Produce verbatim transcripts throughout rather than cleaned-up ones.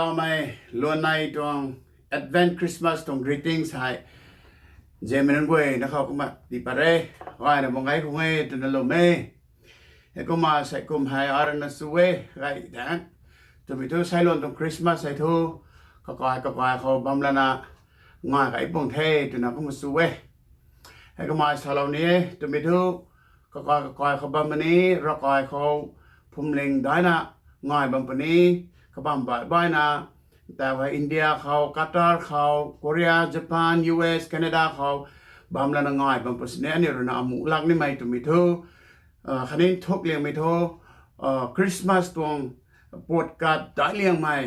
Amei luannei tuang Advent Christmas tuang greetings hei nzianmei nunc guay na khou kumna tii pat re. Gayna bam gay khang e twna lwm e. Heikumna sei kum hei arna su e, gay thaeng twmei thu seiluan tuang Christmas hei thu kakai kakai khou bam lana ngai gay pung the twna kumna su e. Heikumna salou ni e twmei thu kakai kakai khou bam puni, ravkai khou phwamling daina ngai bam puni, kabam baih baihna, tau hei India khou, Qatar khou, Korea, Japan, U S, Canada khou bam lana ngai bam puni sini aniu ruina amuh lak nimei twmei thu khatni nthuk liangmei thu Christmas tuang puat kat daic liangmei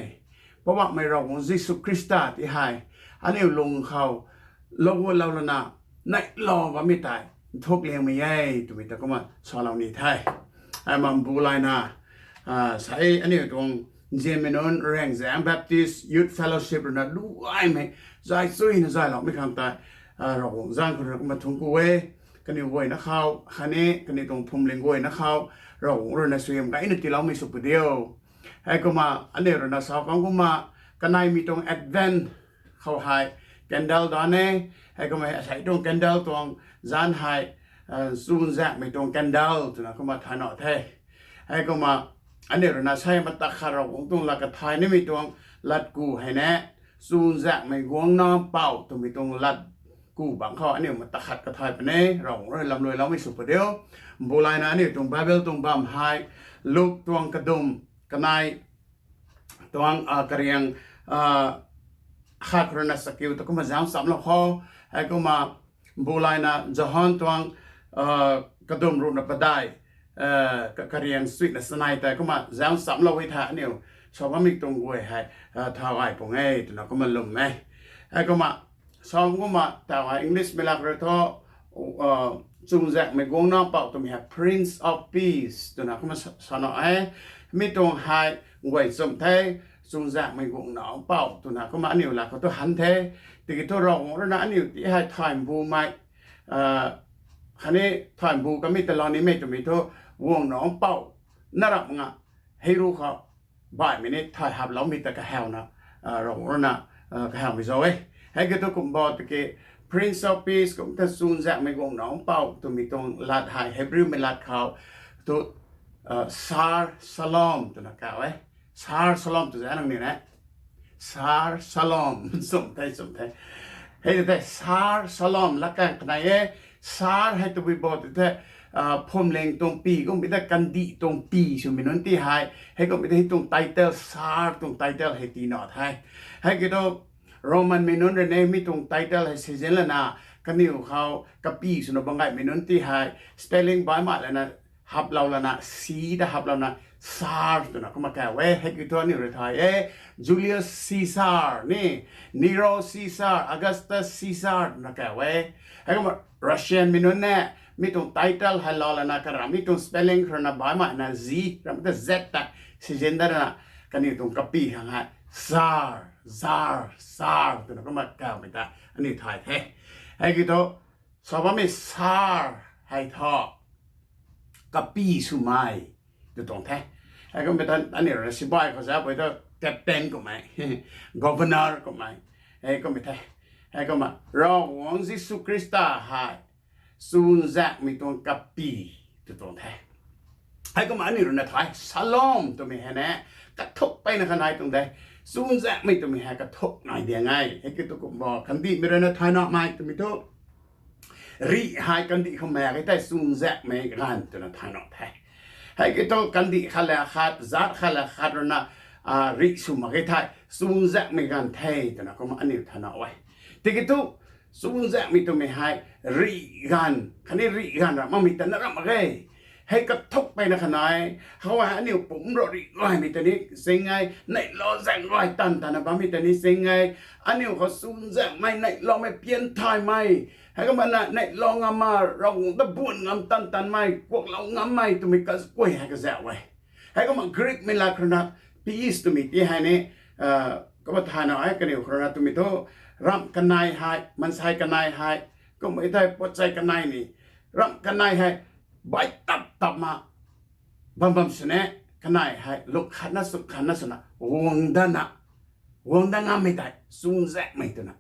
Poubauhmei Ravguangc Jisu Khrista ti hei aniu lung khou lou lou lana neihlou bammei tei nthuk liangmei e twmei ta kumna salou ni the. Aima mbu layna sei aniu tuang nzianmei nunc Raengzaeng Baptist Youth Fellowship ruina luaimei zay chuyna zayloumei khang tei Ravguangc zaeng khou ruina kumna thungc ku e. Kaniw guayna khou khatni kaniw tuang phwamling guayna khou Ravguangc ruina suaihiam gayna tiiloumei sw pu diu. Heikumna aniu ruina sa kang kumna kaneimei tuang Advent khou hei candle dan e. Heikumna sei tuang candle tuang zanc hei chuzaenghmei tuang candle twna kumna thay na the. Heikumna aniu ruina sei mata khat Ravguangc tuang lat kathay nimei tuang latku hei ne, chuzaenghmei guangna pouc twmei tuang latku bangc khou aniu mata khat kathay puni, Ravguangc rui lamluailoumei sw pu diu. Mbu layna aniu tuang Bible tuang bam hei Luk tuang kadum kanei tuang kariang khat khou ruina chakiu ta kumna zauc nchamlou khou, heikumna mbu layna Johan tuang kadum ruhna padeih kariang chuihna chanei tei kumna zauc nchamlou e the aniu sa bammei tuang guay hei thau gay pung e twna kumna lwm e. Heikumna sa kumna tau hei English mei lak rui thu chuzaenghmei guangna pouc twmei hei Prince of Peace twna kumna sana e. Mi tuang hei guay chum the, chuzaenghmei guangna pouc twna kumna aniu lak khou thu han the. Tiki thu Ravguangc ruina aniu ti hei thay mbumei khatni thay mbu kamei talou nimei twmei thu guangna pouc na rap nga hei ru khou baihmei ni thay haploumei ta kahawna Ravguangc ruina kahawmei zauc e. Hei kiu thu kumbo tiki Prince of Peace kum ta chuzaenghmei guangna pouc twmei tuang lat hei Hebrewmei lat khou thu Sar Shalom twna kaw e. Sar Shalom tw zan nang ni ne. Sar Shalom chum the chum the. Hei tei Sar Shalom latkaeng kanei e. Sar hei tabui bo tw the phwamling tuang pi kummei ta kandih tuang pi swmei nunc ti hei, hei kummei ta hei tuang title Sar tuang title hei tii na the. Hei kiu thu Romanmei nunc rui ni mi tuang title hei sizinlana kaniw khou kapi swna bam gaymei nunc ti hei spelling baihmei lana haplou lana C ta haplouna Sar twna kumna kaw e. Hei kiu thu aniu rui thay e, Julius Caesar ni, Nero Caesar, Augustus Caesar twna kaw e. Heikumna Russianmei nunc ne mi tuang title hei lou lana karamhmei tuang spelling khou ruina baihmei na Z ramhmei ta Z ta sizin dat rana kaniw tuang kapi khang hei Tsar, Tsar, Tsar twna kumna kawmei ta aniu thay the. Hei kiu thu sa bammei Sar hei thu kapi swmei tw tuang the. Hei kummei ta aniu rui sibai khou zauc pui thu captain kummei, governor kummei, hei kummei the. Hei kumna Ravguangc Jisu Khrista hei chuzaenghmei tuang kapi tw tuang the. Hei kumna aniu ruina thay Shalom twmei hei ne kathuk peyna kanei tuang de. Chuzaenghmei twmei hei kathuk nai diang e. Hei kiu thu kumbo kandihmei ruina thay namei twmei thu rih hei kandih khou mak e tei chuzaenghmei ganv twna thay na the. Hei kiu thu kandih khat le khat, zaat khat le khat ruina rih sw mak e thei chuzaenghmei ganv the twna kumna aniu thay na e. Tiki thu chuzaenghmei twmei hei rih ganv khatni rih ganv ramh makmei ta na ramh mak ge. Hei kathuk peyna kanei khou hei aniu pumc rui rih gaymei ta ni sing e, neihlou zaeng gay tan tana bammei ta ni sing e. Aniu khou chuzaenghmei neihloumei pian thaymei, hei kumna neihlou ngamna Ravguangc ta buan ngam tan tanmei, kuaklou ngammei twmei kaguay hei kazauh e. Hei kumna Greekmei lat khou ruina peace twmei ti hei ni kumna thay na e. Kaniw khou ruina twmei thu ramh kanei hei, maansei kanei hei, kummei thei puatchei kanei ni, ramh kanei hei baih tap tapna bam bam sini, kanei hei luk khatna suk khatna swna guang dana guang dat ngammei tei chuzaenghmei twna,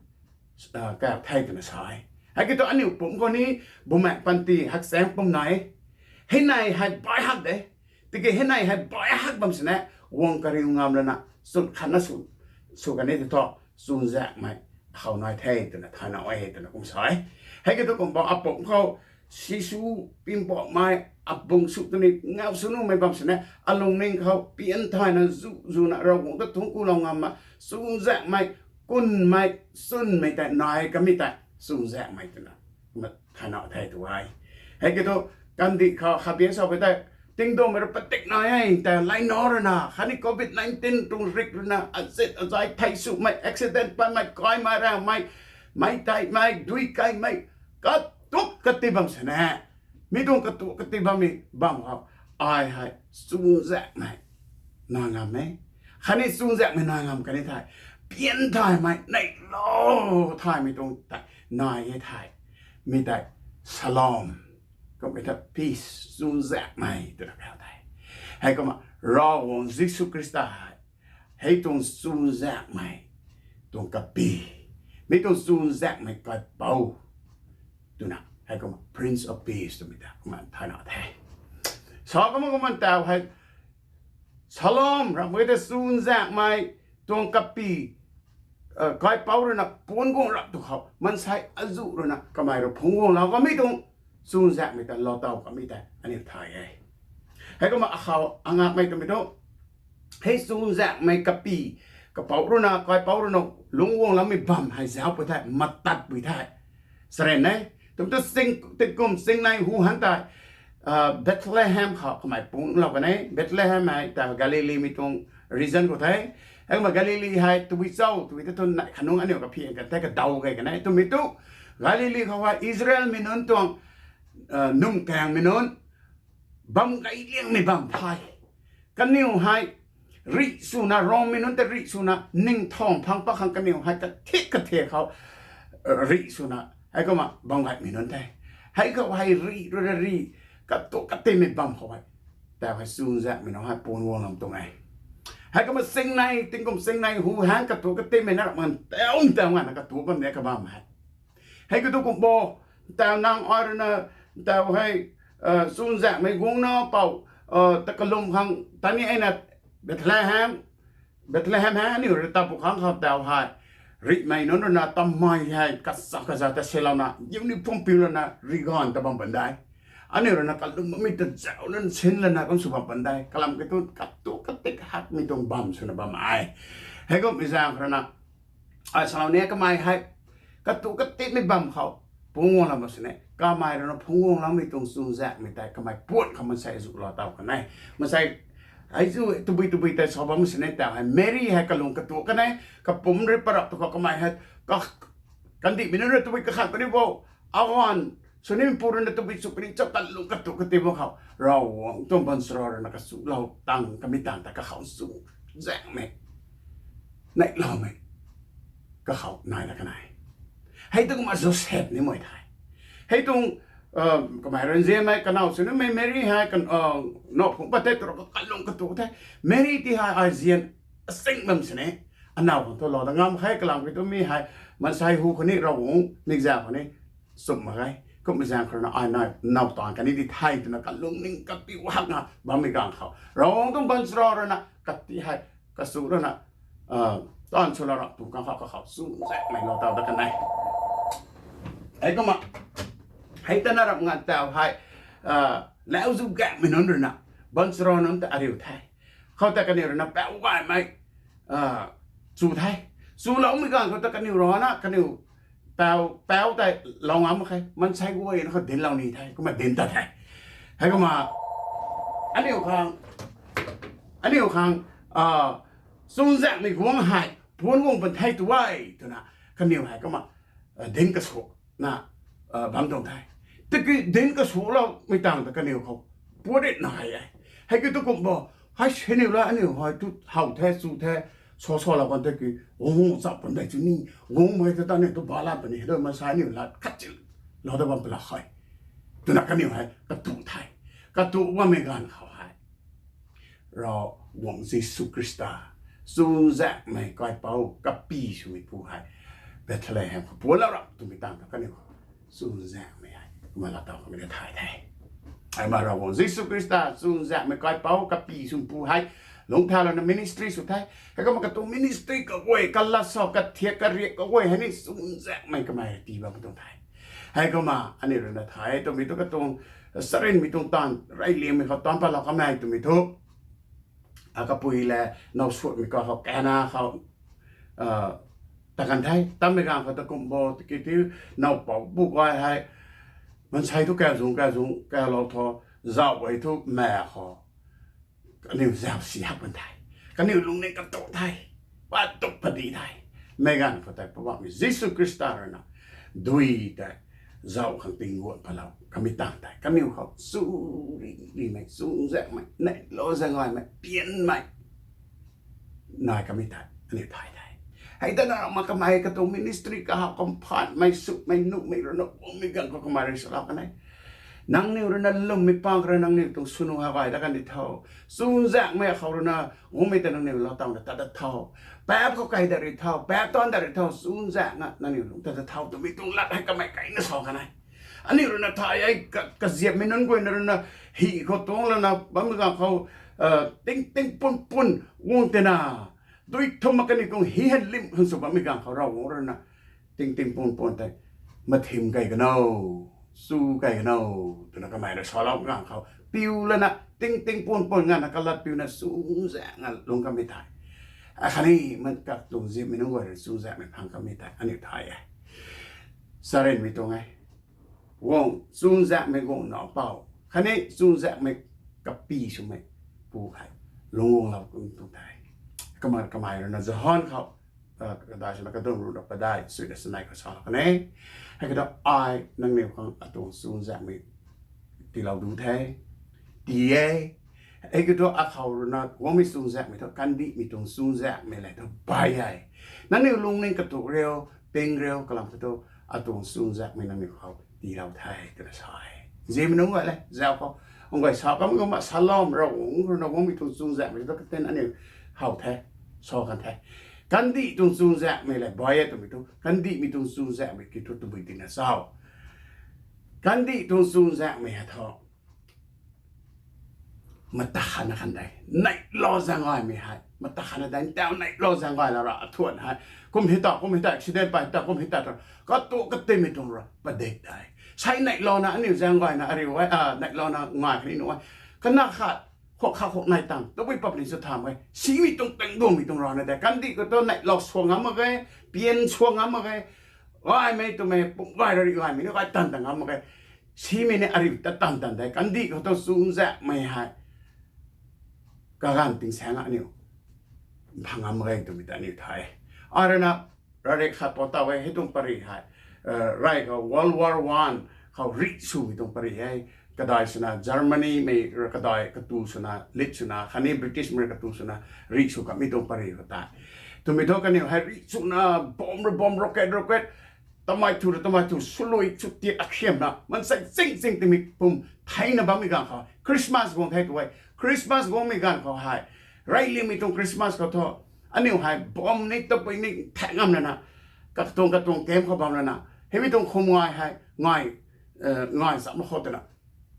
a, kau the twna sa e. Hei kiu thu aniu pumc khou ni, bumaengh panty hakchaeng pum nai e. Hei nei hei bai hak de. Tiki hei nei hei bai hak bam sini, guang kariu ngam lana, chwn khatna sw, sw kan e tei thu, chuzaenghmei khou nai the twna thayna e twna kum sa e. Hei kiu thu kumh bam apumc khou, sisu, pimbauhmei, abung sw twni ngau sw numei bam sini, alungning khou pian thayna zu, zuna Ravguangc ta thungc kulou ngamna, chuzaenghmei, kunmei, chwnmei tei nai kamei tei, chuzaenghmei twna, kumna thayna the tu e. Hei kiu thu, kandih khou khabian sa pui tei, tingduangmei rui padik nai e, tei laina rui na, khatni covid nineteen tuang rik rui na, azit azai thei swmei, accident patmei, kaimei, raumei, mei teimei, dui kaimei, katuak kati bam sini, mi tuang katuak kati bammei bam khou, ai hei chuzaenghmei nai ngam e. Khatni chuzaenghmei nai ngam kan e thei, pian thaymei, neilou thaymei tuang tei nai e thei, mi tei shalom, kummei ta peace, chuzaenghmei twna kau the. Heikumna Ravguangc Jisu Khrista hei, hei tuang chuzaenghmei tuang kapy, mi tuang chuzaenghmei kaipouc twna, heikumna Prince of Peace twmei ta kumna thayna the. Sa kumna kumna tau hei, shalom, ramhmei ta chuzaenghmei tuang kapy, a, kaipouc rui na puanc guang rap tu khou, maansei azuh rui na kamei rui phungc guanglou kamei tuang chuzaenghmei ta lou taw kamei tei aniu thay e. Heikumna akhou angakmei twmei thu, hei chuzaenghmei kapy, kapouc rui na, kaipouc rui na, lungc guangloumei bam hei zauc pui the, matat pui the. Saren e, twmei thu tingkum chingnei hu han tei, a, Bethlehem khou kamei punclou kan e. Bethlehem hei ta Galileemei tuang region khou the. Heikumna Galilee hei tabui cho, tabui ta tun nai khanung aniu kaphian kan the, kadaw gay kan e. Twmei thu, Galilee khou hei Israelmei nunc tuang, a, num kaengmei nunc, bam gay liangmei bam the. Kaniw hei rih swna, Rommei nunc ta rih swna, ningthang phang pat khang kaniw hei kathik kathek khou, a, rih swna, heikumna bam gaymei nunc the. Heikhou hei rih rui ra rih, katuak katimei bam khou hei, tau hei chuzaenghmei nunc hei puanc guang lam tuang e. Heikumna chingnei, tingkum chingnei hu han katuak katimei na rap ngan tau tau nganvna katuak bam de kabam hei. Hei kiu thu kumh bo, tau nang ai rui na, tau hei, a, chuzaenghmei guangna pou, a, ta kalum khang, tani eina Bethlehem, Bethlehem hei aniu rui ta bu khang khou tau hei, rihmei nunc rui na tamei hei kacha kaza ta silouna, uniform piu lana, rih ganv ta bam pan de. Aniu rui na kalum bammei ta zauc lana, sin lana, kum sw bam pan de. Kalam kiu thu katuak katik hakmei tuang bam swna bam e. Heikumhmei zaeng khou rui na, ai salou ni kamei hei, katuak katikmei bam khou, phungc guanglou bam sini, kamei rui na phungc guangloumei tuang chuzaenghmei tei kamei puat khou maansei azuh lou taw kan e. Maansei, hei zu tabui tabui tei sa bam sini tau hei, Mary hei kalung katuak kan e, kapumc rui parap tu khou kamei hei, ka, kandihmei nunc rui tabui kakhat puni bo, awan, swnimei pu rui na tabui chu puni cho, kalung katuak kati bam khou, Ravguangc tuang baanchara rui na kachuklou tang kamei tang ta kakhou chuzaenghmei neihloumei kakhou nai la kan e. Hei tuang kumna Joseph ni mei the. Hei tuang, a, kamei rui nzianmei kanow swnimei Mary hei kan, a, now phungc pat the, tu rui kalung katuak the. Mary ti hei ai zian asing bam sini, anaw khang thu lou ta ngam khe, kalam kiu thu mi hei maansei hu khou ni, Ravguangc mikzaeng khou ni chum mak ge. Kumhmei zaeng khou rui na ai nai now taanv kan ni di the twna kalungning kapiu hakna bammei ganv khou, Ravguangc tuang baanchara rui na kati hei, kachu rui na, a, taanv swlou rap tu khang khou kakhou chuzaenghmei lou taw dat kan e. Heikumna, hei tana rap ngan tau hei, a, lauzu gaengmei nunc rui na, baanchara nunc ta ariu the. Khou ta kaniw rui na pou gaymei, a, chu the. Chuloumei ganv khou ta kaniw rui na, kaniw pou, pou tei lou ngam mak khe, maansei guayna khou dinclou ni the, kumna dinc ta the. Heikumna, aniu khang, aniu khang, a, chuzaenghmei guangc hei puanc guang pan the tu e twna, kaniw hei kumna, a, dinc kasuna, a, bam tuang the. Tiki dinc kasuloumei tang ta kaniw khou puat rit nai e. Hei kiu thu kumh bo, hei siniw la aniu hei tu how the, chu the, sa salou kan tiki, guang chap pan de chu ni, guang mei ta ta aniu tu balan puni, hei tu maansei aniu lat khat chinlou ta bam pala khe, twna kaniw hei katuak the. Katuak bammei ganv khou hei, Ravguangc Jisu Khrista Chuzaenghmei kaipouc kapy swmei pu hei Bethlehem khou puanclou rap twmei tang ta kaniw chuzaenghmei hei kumna laatow kamei ta thay the. Hei ma Ravguangc Jisu Khrista chuzaenghmei kaipouc kapy swmei pu hei lungc thalouna ministry sw the. Heikumna katuang ministry kaguay, kalat sa, kathiak kariak kaguay hei ni chuzaenghmei kamei tii bam tuang the. Heikumna aniu rui na thay twmei thu katuang charynmei tuang taanv, reyliangmei khou taanc patlou kamei twmei thu akapui le now suatmei kakhou Kana khou ta kan the, tammei ganv khou ta kum bo tiki ti, now pouc bu gay hei mansei thu kazung kazung kalou tho, zauh gay thu ma khou kaniw zauh si hak kan the. Kaniw lungning katu the, pat tuk padih the. Mei ganv khou tei Poubauhmei Jisu Khrista rui na dui tei zauh khang tingguan patlou kamei tang tei kaniw khou chu ri rimei, chuzaenghmei, neihlou zaeng gaymei, pianmei nai kamei tei aniu thay the. Hei ta na ma kamei katuang ministry kahaw kamphaanmei, sumei, nuhmei rui na guangmei ganv khou kamei rui salou kan e. Nangniw rui na lwmmei pang khou rui nangniw tuang swnu hei gay dat kan di tho. Chuzaenghmei khou rui na guangmei ta nangniw laatowna tat dat tho. Paap khou kai dat ri tho, paap taanv dat ri tho, chuzaenghna nangniw lung tat dat tho twmei tuang lat hei kamei kaina sa kan e. Aniu rui na thay e, ka- kaziapmei nunc guay na rui na hi khou tuang lana bammei ganv khou ting ting pun pun guang tena, dui thumna kaniw tuang hi hei lim khang sw bammei ganv khou Ravguangc rui na ting ting pun pun tei mathim kai kano, chu kai kano twna kamei rui salou ganv khou piu lana ting ting pun pun nganvna kalat piuna chuzaenghna lung kamei tei, akhatni man katuang ziapmei nunc guay rui chuzaenghmei phang kamei tei aniu thay e. Charynmei tuang e, guang chuzaenghmei guang nac pouc khatni chuzaenghmei kapy swmei pu hei lungc guanglou kum tuang the. Kumna kamei rui na Johan khou kadai swna kadum ruhna padeih suina sanei khou salou kan e. Hei kiu thu ai nangniw khang atuang chuzaenghmei tiilou du the, tii e. Hei kiu thu akhou rui na guangmei chuzaenghmei thu kandihmei tuang chuzaenghmei le thu bai e. Nangniw lungning katu riu, ping riu kalam kiu thu atuang chuzaenghmei nangniw khou tiilou the twna sa e. Ziamei nunc guay le zauh khou, nunc guay sa kamei kumna salou, Ravguangc rui na guangmei tuang chuzaenghmei thu katin aniu how the, sa kan the. Kandih tuang chuzaenghmei le bai e twmei thu kandihmei tuang chuzaenghmei kiu thu tabui tina sa, kandih tuang chuzaenghmei hei thu mata khatna kan de, neihlou zaeng gaymei hei mata khatna de, tau neihlou zaeng gayna ra athuan hei kum hei ta, kum hei ta, accident pay ta, kum hei ta ta, katu katimei tuang ra padik de. Sei neihlouna aniu zaeng gayna ariu e, neihlouna ngai khatni nuh e. Kana khat khou kha khou nai tang tabui public sw tham e, simei tuang tang duangmei tuang rana de. Kandih khou tu neihlou sua ngam mak ge, pian sua ngam mak ge, gaymei twmei pum gay ra ri gaymei ni gay tan ta ngam mak ge. Simei ni ariu ta tan tan de. Kandih khou tu chuzaenghmei hei kaganv tingsaeng aniu phang ngam mak ge twmei ta aniu thay. Arui na rari khat pou taw e, hei tuang pary hei rey khou World War One khou rih swmei tuang pary e. Kadai swna Germanymei kadai katu swna lit swna khatni Britishmei katu swna rih sw kamei tuang pary khou tei twmei thu kaniw hei rih swna bomb ra bomb, rocket rocket, tamei thu ra tamei thu swlui sw tiak akhiamna mansei ching ching timei pum theina bammei ganv khou Christmas guang the tu e. Christmas guangmei ganv khou hei reyliangmei tuang Christmas khou thu aniu hei bomb ni tabui ni thak ngam lana, katuang katuang camp khou bam lana, heimei tuang khum ngai hei ngai ngai zam mak khou twna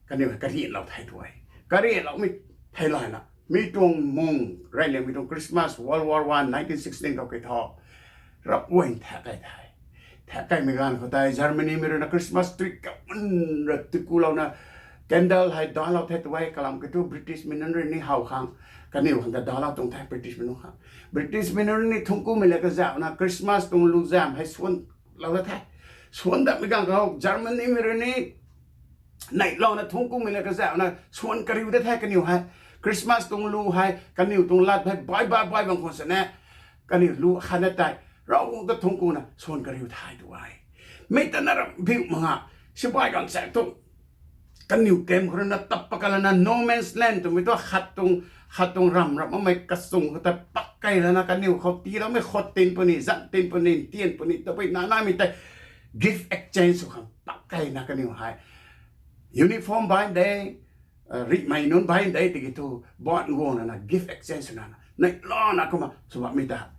kaniw hei karianlou the tu e. Karianloumei thei layna mi tuang mung reyliangmei tuang Christmas World War One nineteen sixteen khou kei thu rap guay thak kei the. Thak keimei ganv khou tei Germanymei rui na Christmas tree kamun ra tikulouna candle hei danclou the tu e. Kalam kiu thu Britishmei nunc rui ni how khang kaniw khang ta danclou tuang the. Britishmei nunc khang, Britishmei nunc rui ni thungc kumei le kazauhna Christmas tuang lu zam hei suan lou da the. Suan datmei ganv khou Germanymei rui ni neihlouna thungc kumei le kazauhna suan kariu da the kaniw hei. Christmas tuang lu hei kaniw tuang lat hei bai bai bai bam khwan sini kaniw lu khatna tei Ravguangc ta thungc kuna suan kariu the tu e. Mei ta na ram biu mak nga, sipai ganv chaek thu kaniw camp khou rui na tap pat kalana no man's land twmei thu khat tuang, khat tuang ram ram makmei kachung khou ta pak kei lana kaniw khou tiiloumei khot tin puni, zan tin puni, tian puni tabui na naimei tei gift exchange sw khang pak kei na kaniw hei uniform bai de, rihmei nunc bai de tiki thu ban guang lana gift exchange swna na Neihlana kumna sw bammei ta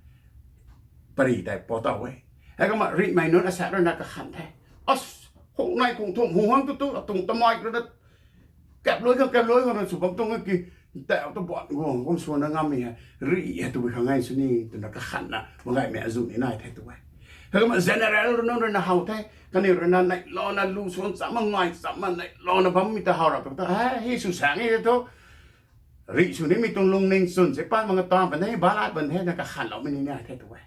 pary tei pou taw e. Heikumna rihmei nunc asaekc rui na kakhan the. As, khou nai khou thum hung hang tu tu, atuang tamei rui na kap lui khang, kap lui khang na sw bam tuang ki, tau ta buan guang kum sw na ngammei hei, rih hei tabui khang ngai sw ni, twna kakhanna, magaymei azuh ni nai the tu e. Heikumna general rui nunc rui na how the, kaniw rui na neihlana lu suan cham ma ngai cham ma neihlana bammei ta how rap ta, he, hei sw saeng e thu, rih sw nimei tuang lungning chwn se pan mak nga tam pan the, balat pan the, na kakhanloumei ni nai the tu e.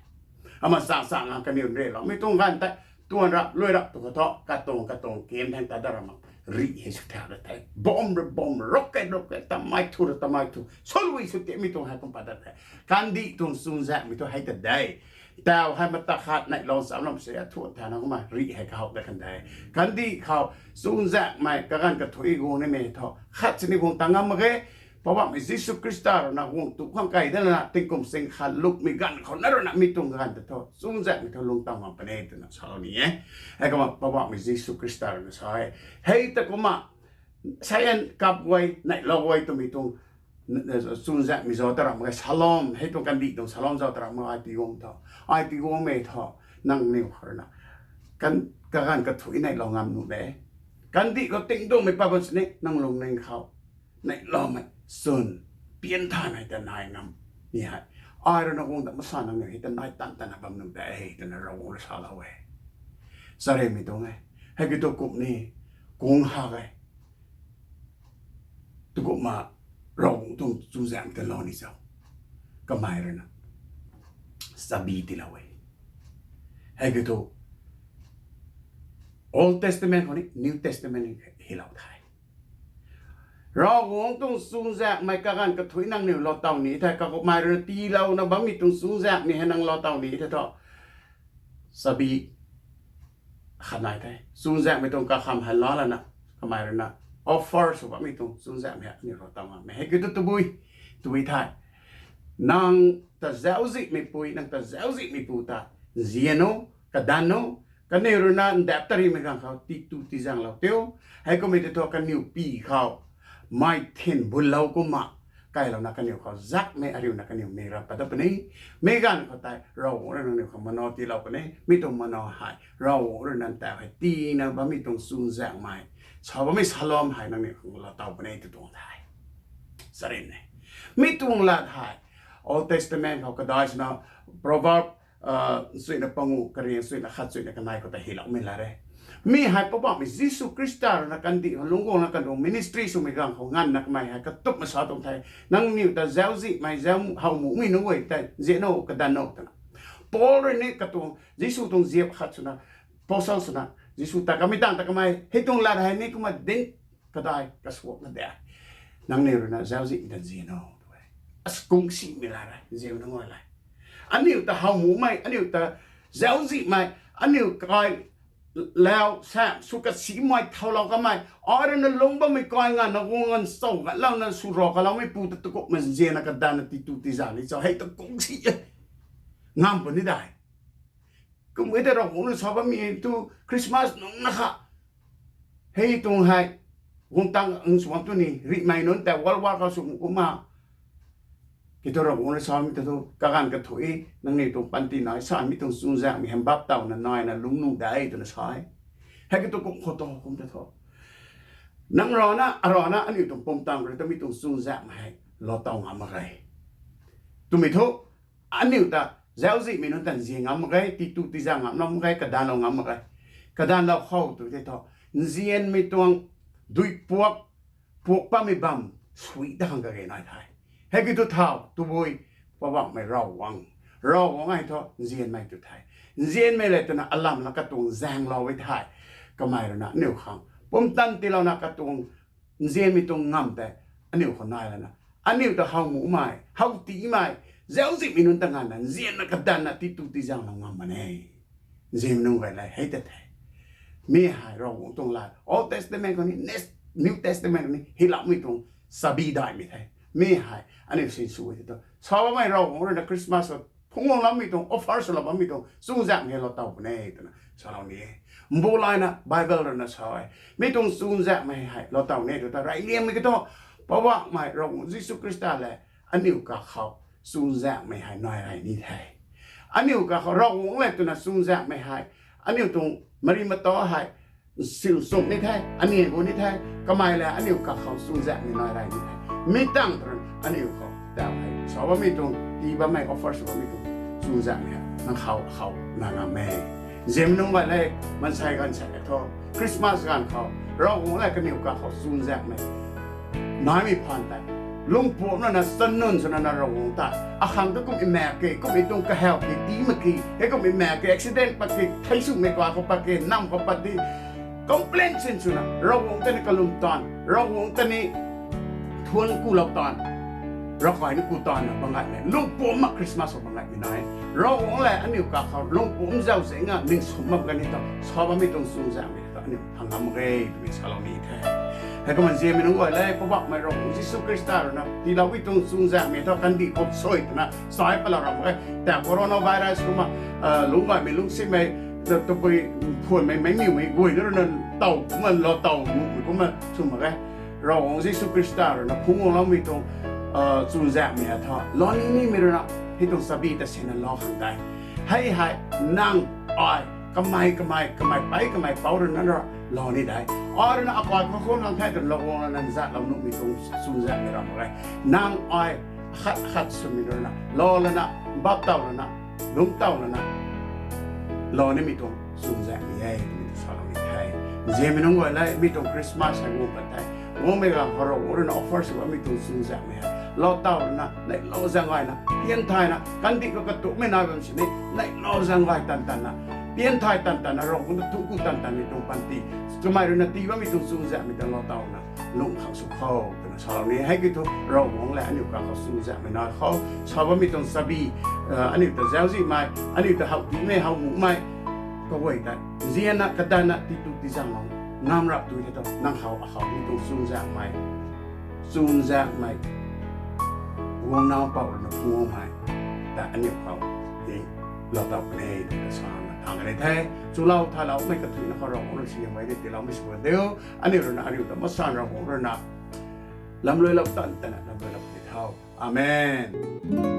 Ama chang chang a kaniw nreloumei tuang ganv tei, tuan rap, lui rap tu khou thu, katuang, katuang kem thang ta da ra mak, rih hei sw thau ra the. Bomb ra bomb, rocket ra rocket, tamei thu ra tamei thu, sw lui sw tiamei tuang hei kum pat dat the. Kandih tuang chuzaenghmei thu hei ta de. Tau hei mata khat neihlou cham lam se, a thuan thana kumna rih hei kahow dat kan de. Kandih khou chuzaenghmei kaganv kathuic guang nimei thu, khat sini guang ta ngam mak ge. Poubauhmei Jisu Khrista rui na guang tu khang kai dana, tingkum sing khat lukmei ganv khou na rui na mi tuang ganv ta thu, chuzaenghmei thu lungc taw ngam puni twna salou ni e. Heikumna Poubauhmei Jisu Khrista rui na sa e. Hei ta kumna, science kap guay, neihlou guay twmei tuang, chuzaenghmei zauc ta ram mak ge, shalom, hei tuang kandih tuang shalom zauc ta ram mak ge, ai tiguang thu. Ai tiguangmei thu, nangniw khou rui na, kan, kaganv kathuic neihlou ngam nuh de. Kandih khou tingduangmei pat bam sini, nang lungning khou neihloumei chwn, pian thaymei ta nai ngam ni hei, ai rui na guang ta masa nangniw hei ta nai tan tana bam nuh de, twna Ravguangc rui salou e. Charynmei tuang e. Hei kiu thu kum ni, kung hak e. Tu kumna Ravguangc tuang chuzaenghmei ta lou ni cho. Kamei rui na chabi tiilou e. Hei kiu thu Old Testament khou ni, New Testament ni hylou the. Ravguangc tuang chuzaenghmei kaganv kathuic nangniw lou taw ni the, kakumei rui na tiilouna bammei tuang chuzaenghmei hei nang lou taw ni the thu, chabi khat nai the. Chuzaenghmei tuang kakham hei laa lana, kamei rui na offer sw bammei tuang chuzaenghmei hei aniw lou taw ngammei. Hei kiu thu tabui, tabui the. Nang ta zauczihmeipui, nang ta zauczihmeipu ta nzian o, kadan o, kaniw rui na ndap tarimei ganv khou titu tizaenglou tio. Heikummei tei thu kaniw pi khou mei thin bunlou kumna, kailouna kaniw khou zakmei ariuna kaniw mei rap pat dat puni. Mi ganv khou tei Ravguangc rui nangniw khou mano tiilou puni. Mi tuang mano hei Ravguangc rui nang tau hei tiina bammei tuang chuzaenghmei, sa bammei shalom hei nangniw khou lou taw puni tw tuang the. Charyn e. Mi tuang lat hei Old Testament khou kadai swna Proverb, chuina pangu, kariang chuina khat, chuina kanei khou ta hyloumei lat e. Mi hei Poubauhmei Jisu Khrista rui na kandih khou lungc guangna katuang ministry swmei ganv khou nganvna kamei hei katupna sa tuang the. Nangniw ta zauczihmei, zau howmumei nunc guay tei nzian o, kadan o twna. Paul rui ni katuang Jisu tuang ziap khat swna, apostle swna, Jisu ta kamei tang ta kamei hei tuang lat hei ni kumna dinc kadai kasuakna de. Nangniw rui na zauczihmei ta nzian o tw e. As kungsimei lat e, nzianmei nunc guay le. Aniu ta howmumei, aniu ta zauczihmei, aniu kai lau sam sw kasimei thowlou kamei, ai rui na lungc bammei kai nganvna guang nganv chau gatlouna sw raw kaloumeipu ta takumna nzianna kadanna titu tizan ni cho, hei ta kungsi e. Ngam puni dai. Kum e tei Ravguangc rui sa bammei tu Christmas nungc na kha. Hei tuang hei, guang tang ang sw bam tu ni, rihmei nunc tei World War khou sw kumna. Kiu thu Ravguangc rui samei ta thu, kaganv kathuic, nangniw tuang panty nai samei tuang chuzaenghmei hei bap tawna naina lungc nuh de twna sa e. Hei kiu thu kum khou tu kum ta thu, nang rana, arana, aniu tuang pumtan rui tamei tuang chuzaenghmei hei lou taw ngam mak ge. Twmei thu, aniu ta zauczihmei nunc ta nzian ngam mak ge, titu tizan ngam mak ge, kadanlou ngam mak ge. Kadanlou khou tu tei thu, nzianmei tuang duipuak, puak patmei bam sui ta khang kage nai the. Hei kiu thu thau, tabui, Poubauhmei Ravguangc, Ravguangc hei thu nzianmei tu the. Nzianmei le twna alam la katuang zaenglou e the. Kamei rui na aniu khang pumtan tiilouna katuang nzianmei tuang ngam tei aniu khou nai lana, aniu ta howmumei, howtiimei, zauczihmei nunc ta nganvna nzianna kadanna titu tizaenglou ngam mak e. Nzianmei nunc guay le hei ta the. Mi hei Ravguangc tuang lat, Old Testament khou ni, Next, New Testament khou ni hyloumei tuang chabi daihmei the. Mi hei aniu sinsw e tei thu, sa bammei Ravguangc rui na Christmas khou phungc guangloumei tuang, offer swlou bammei tuang chuzaenghmei hei lou taw puni twna salou ni e. Mbu layna Bible rui na sa e. Mi tuang chuzaenghmei hei lou taw ni tw ta reyliangmei kiu thu, Poubauhmei Ravguangc Jisu Khrista le aniu kakhou chuzaenghmei hei nai rey ni the. Aniu kakhou Ravguangc le twna chuzaenghmei hei, aniu tuang mari mata hei, sinsum ni the, aniu gu ni the, kamei le aniu kakhou chuzaenghmei nai rey ni the. Mi tangv twna aniu khou tau hei sa bammei tuang, tii bammei offer sw bammei tuang chuzaenghmei hei nang khou khou na ngam e. Ziamei nunc guay le, maansei ganv sa e thu, Christmas ganv khou Ravguangc le kaniw kakhou chuzaenghmei naimei phaan tei, lungpuamc lana, chanunc swna na Ravguangc ta, akhang tu kumhmei mak ke, kumhmei tuang kahaw ke, tii mak ke, hei kumhmei mak ke, accident pat ke, thei swmei kakhou pat ke, nam khou pat di, complain sin swna Ravguangc ta ni kalum taanv, Ravguangc ta ni thuanc kulou taanv, ravkai ni ku taanvna bam gaymei, lungpuamc mak Christmas khou bam gaymei nai. Ravguangc le aniu kakhou lungpuamc zauzian na ningsum bam kan ni ta, sa bammei tuang chuzaenghmei ta aniu phang ngam mak ge twmei salou ni the. Heikumna ziamei nunc guay le, Poubauhmei Ravguangc Jisu Khrista rui na tiiloumei tuang chuzaenghmei thu kandih khou sui twna sai patlou ram mak ge. Tei coronavirus kumna, lungc gaymei, lungcsimei, tabui phuanmei, meicniwmei guay na rui na tow kumna, lou tow nuhmei kumna sw mak ge. Ravguangc Jisu Khrista rui na phungc guangloumei tuang chuzaenghmei a thu lou ni nimei rui na, hei tuang chabi ta sina lou khang de. Hei hei nang, ai, kamei kamei, kamei pei kamei pouc rui na ra lou ni de. Ai rui na akai khou khou nang thei twna lou guang na nang zatlou nuhmei tuang chuzaenghmei ram mak ge. Nang ai khat khat swmei rui na lou lana, bap tow lana, lungc tow lana lou nimei tuang chuzaenghmei e twmei ta salou ni the. Ziamei nunc guay le, mi tuang Christmas hei guang pat the. Guangmei ganv khou Ravguangc rui na offer sw bammei tuang chuzaenghmei hei lou tow lana, neihlou zaeng gayna, pian thayna, kandih khou katumcmei nai bam sini, neihlou zaeng gay tan tanna, pian thay tan tanna, Ravguangc ta thuanc ku tan tanmei tuang panty, kamei rui na tii bammei tuang chuzaenghmei ta lou towna lungh khang sw kho twna salou ni. Hei kiu thu Ravguangc le aniu kakhou chuzaenghmei nai kho, sa bammei tuang chabi, aniu ta zauczihmei, aniu ta how tiimei, how muhmei kaguay tei nzianna kadanna titu tizaenglou ngam rap tu the tu, nang khou akhou mi tuang chuzaenghmei, chuzaenghmei, guangna pouc rui na phungmei ta aniu khou ni lou tow puni twna sana thangc ni the. Chulou thaloumei kathuicna khou Ravguangc rui siamei ni tiiloumei sw diu. Aniu rui na, aniu ta masan Ravguangc rui na lamluilou tan tana lamluilou puni tho. Amen.